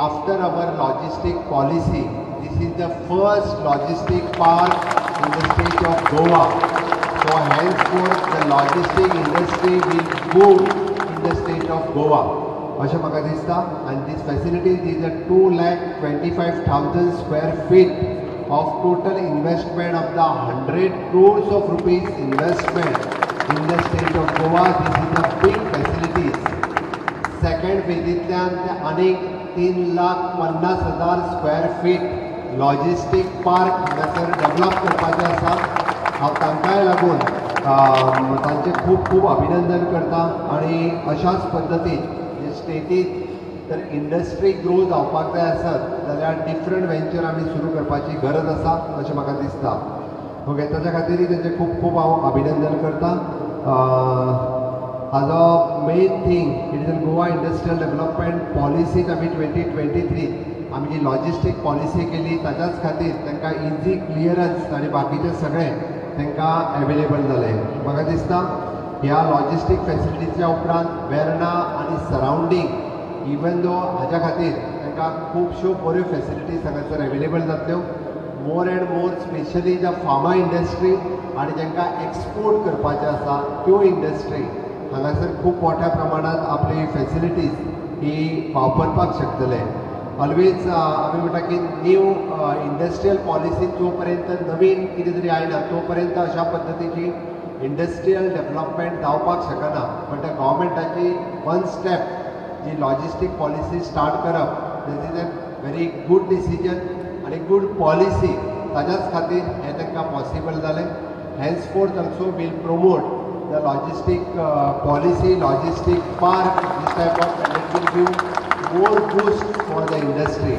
After our logistic policy, this is the first logistic park in the state of Goa. So henceforth the logistic industry will boom in the state of Goa अशें म्हाका दिसता. आनी this facilities is a 2,25,000 square feet of total investment of the 100 crores of rupees investment in the state of Goa. This is a big facilities. Second फेजींतल्यान ते आनीक 3,50,000 square fit logistic park हांगासर develop करपाचें आसा. हांव तांकांय लागून तांचें खूब खूब अभिनंदन करता. आनी अशाच पद्दतीन स्टेटीत तर इंडस्ट्री ग्रो जावपाक जाय आसत जाल्यार डिफरंट वेंचर आमी सुरू करपाची गरज आसा अशें म्हाका दिसता. ओके, ताच्या खातीरय तांचें खूब खूब हांव अभिनंदन करता. हाजो main thing it is Goa industrial development पॉलिसीत आमी 2023 आमी जी लॉजिस्टीक पॉलिसी केली ताच्याच खातीर तांकां इजी क्लियरन्स आनी बाकीचें सगळें तांकां एवेलेबल जालें. म्हाका दिसता ह्या लॉजिस्टीक फॅसिलिटीच्या उपरांत वेर्णा आनी सरावंडींग इवन दो हाज्या खातीर तांकां खुबश्यो बऱ्यो फॅसिलिटीज हांगासर एवेलेबल जातल्यो. More and more specially the pharma industry आनी जांकां एक्सपोर्ट करपाचें आसा त्यो इंडस्ट्री हांगासर खूब मोठ्या प्रमाणांत आपली फॅसिलिटीज ही वापरपाक शकतले. ऑलवेज आमी म्हणटा की न्यू इंडस्ट्रियल पॉलिसी जो पर्यंत नवीन कितें तरी आयना तो पर्यंत अशा पद्दतीची इंडस्ट्रियल डेवलपमेंट जावपाक शकना. पण त्या गव्हर्मेंटाची वन स्टेप जी लॉजिस्टीक पॉलिसी स्टार्ट करप this is a very good decision आनी गूड पॉलिसी. ताज्याच खातीर हें तांकां पॉसिबल जालें. Henceforth also we'll promote the logistic policy, logistic park, this type of, and it will give more boost for the industry.